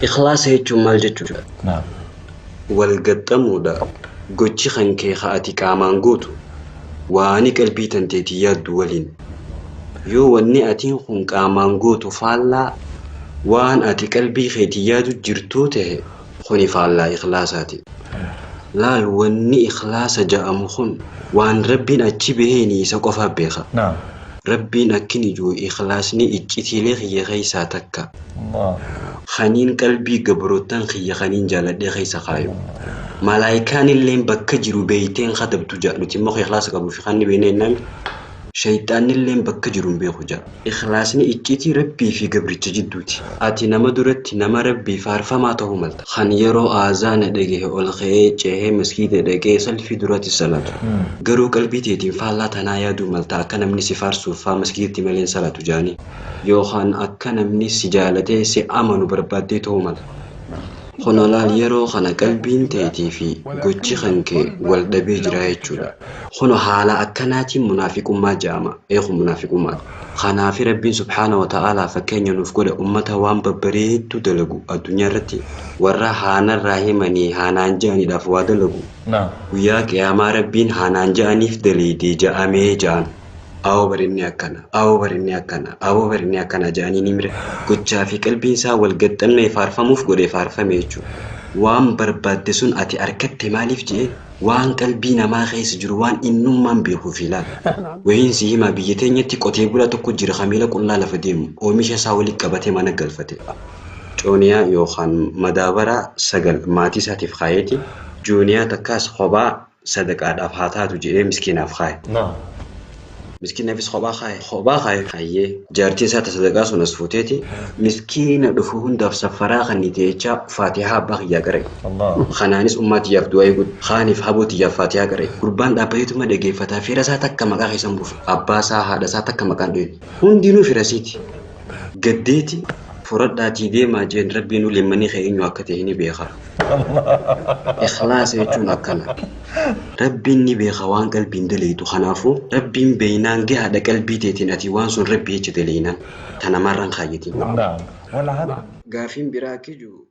Ikhlaasa jechuun maal jechuudha? Naam. Wal gaxxamuudha. Gochi kan kee ati qaamaan gootu waani qalbii tanteetii yaaddu waliin. Yoo wanni atiin kun qaamaan gootu faallaa waan ati qalbii keetii yaadu jirtuu ta'e kuni faallaa ikhlaasaati. Laal wanni ikhlaasa ja'amu kun waan rabbiin achi baheeni isa qofa beeka. Naam. Rabbiin akkin ijuu ikhlaasni iccitiilee kiyya keessaa takka. Allah. Kaniin qalbii gabroottan kiyya kaniin jaaladhee keessa kaayu. Malaayikaan illeen bakka jiru beeyteen katabtu ja'a. Nuti immoo ikhlaasa qabuu fi kan beekne jennaan shayxaanni illeen bakka jiru hin beeku ja'a. Ikhlaasni iccitii rabbii fi gabricha jidduuti. Ati nama duratti nama rabbii faarfamaa ta'uu malta. Kan yeroo aazaana dhagahe ol ka'ee cehee maskiida dhaqee salfii duratti salatu. Garuu qalbii teetiin faallaa tanaa yaaduu malta akka namni si faarsuuf faa maskiidatti malee hin salatu jaanii. Yookaan akka namni si jaalatee si amanu barbaaddee ta'uu mala. Kun olaal yeroo kana qalbiin teetii fi gochi kan kee wal dhabee jira jechuudha. Kun haala akkanaatiin munaafiqummaa jedhama. Eeku munaafiqummaadha. Kanaafi Rabbiin subhaana wa ta'aalaa fakkeenya nuuf godha ummata waan babbareedduu dalagu addunyaa irratti warra haanarraa himanii haanaan ja'aniidhaaf waa dalagu. Naam. Guyyaa qiyaamaa Rabbiin haanaan ja'aniif daleedee ja'amee ja'an. Awoo barinni akkana, awoo barinni akkana, awoo barinni akkana ja'anii ni mire. Gochaa fi qalbiin isaa wal gaxxannee faarfamuuf godhee faarfame jechuudha. Waan barbaadde sun ati argatte maaliif je'e waan qalbii namaa keessa jiru waan innummaan beekuuf ilaala. Wayiin si himaa biyya teenyatti qotee bulaa tokko jira kamiila qullaa lafa deemu oomisha isaa walitti qabatee mana galfate. Cooniyaa yookaan madaabaraa 9 maatii isaatiif kaayeeti. Jooniyaa takkaas kophaa sadaqaadhaaf haa taatu jedhee miskiinaaf kaaye. Naam. Miskiinaafis kophaa kaaye. Kophaa kaaye. Hayyee jaartiin isaa ta sadaqaa sun as fuuteeti miskiina dhufu hundaaf saffaraa kan ni ta'echaa faatihaa abbaa kiyyaa qara'e. Allah. Kanaanis ummaa tiyyaaf du'aa eeguudha. Kaaniif haboo tiyyaaf faatihaa qara'e. Gurbaan dhaabbateetuma dhageeffataa fira isaa takka maqaa keessan buufe. Abbaa isaa haadha isaa takka maqaan dhoyne. Hundinuu firasiiti. Gaddeeti furadhaatii deemaa jeen rabbiin uleemmanii kee eenyu akka ta'e ni beeka. Ikhlaasa jechuun akkana. Rabbiin ni beeka waan qalbiin daleeytu. Kanaafuu rabbiin beeynaan gahaadha qalbii teetiin ati waan sun rabbii jecha daleeynaan. Tanamarraan kaayyatiin. Naam. Wal Gaafiin biraa akka jiru